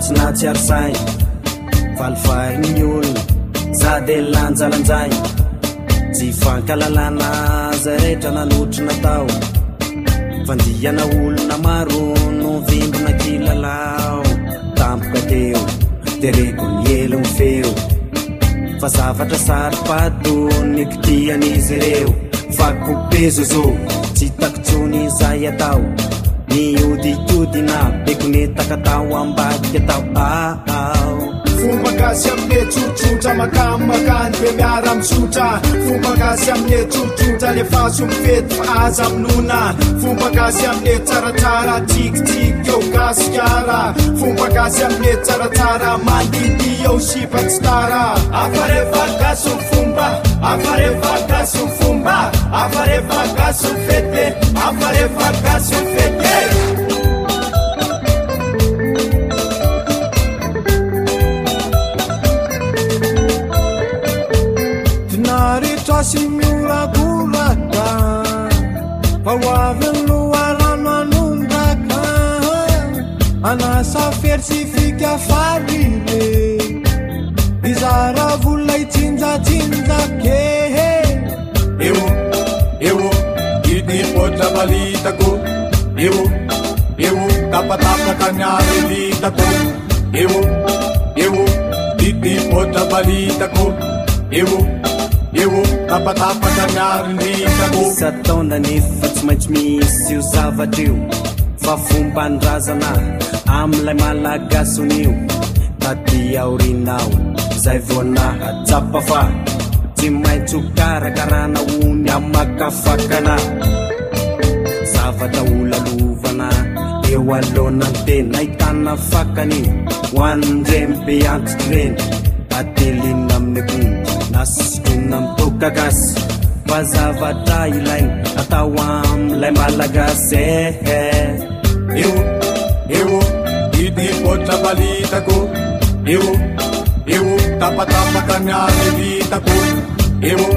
tsy nahatsiaro saina. Falifaly ny olona sady lanjalanjaina. Tsy fankalalana zay rehetra nanotrona tao. Fandiana olona maro no vimbina kilalao. Tampoka teo tereko ny elo ny feo. Fa zavatra saro-pady ny kitian'izy ireo. Fa kopezozo tsy hitako intsony izay atao. Niodikodina beko netaka tao ambadika tao ao. Fomba gasy amin'ny tsotsotra makamakany be miara-misotra. Fomba gasy amin'ny tsotsotra lefaso mifety fa aza milona. Fomba gasy amin'ny tsaratsara tsikitsiky eo gasikara. Fomba gasy amin'ny tsaratsara mandidy eo sipa tsy tara. Hafa rehefa gasy ny fomba, hafa rehefa gasy ny fomba, hafa rehefa gasy ny fety, hafa rehefa gasy ny fety. Finaritra sy miorakoraka fa ho avy ny loharano hanondraka. Anasa fery sy fika farire izara vola hitsinjatsinjake. Eo, eo, ity poitra balitako. Eo, eo, tapatapaka ny arelitako. Eo, eo, ity poitra balitako. Eo, eo, tapatapaka ny arelitako. Isan-taona nefa tsy maintsy misy io zavatra io. Fa fomban-drazana amin'ilay malagasy io. Taty aorianao zay vao nahatsapa fa tsy maintsy ho karakarana ony amakafakana. Zavatra holalovana eo aloana ny tena ahitana fakany. Ho an'ireny be antitra ireny atelina amin'ny akondro na sotroina amin'ny toaka gasy. Fa zavatra ilaina atao amin'ilay malagasy. Eo, eo, ity poitra balitako. Eo, eo, tapatapaka ny arelitako. Eo,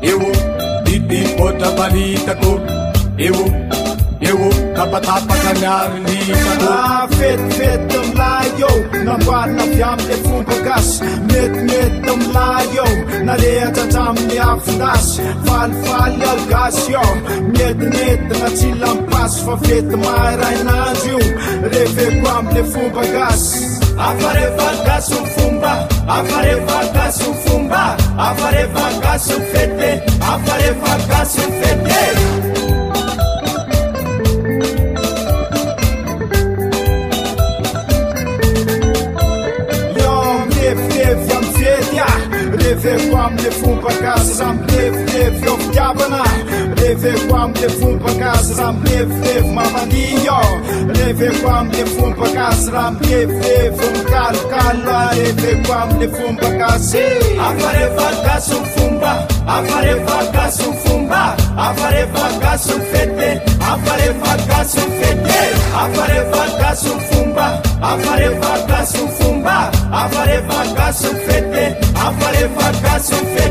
eo, ity poitra balitako. Eo, eo, tapatapaka ny arelitako. Fety fety milay eo, namboarina avy amin'ilay fomba gasy. Metimety milay eo, narehatra hatramin'ny afon-dasy. Falifaly ao gasy eo, mietinetina tsy lampasy fa fety marainandro io. Reveko amin'ilay fomba gasy. Hafa rehefa gasy ny fomba, hafa rehefa gasy ny fomba, hafa rehefa gasy ny fety, hafa rehefa gasy ny fety. Yo, mirevitevy amin'ny fety ah. Reveko amin'ilay fomba gasy raha mirevitevy eo fitiavana. Reveko amin'ilay fomba gasy raha mirevitevy mamandihy eo. Reveko amin'ilay fomba gasy raha mirevitevy mikalokalo ah. Reveko amin'ilay fomba gasy. Hafa rehefa gasy ny fomba, hafa rehefa gasy ny fomba, hafa rehefa gasy ny fety, hafa rehefa gasy ny fety. Hafa rehefa gasy ny fomba, hafa rehefa gasy ny fomba, hafa rehefa gasy ny fety, hafa rehefa gasy ny fety.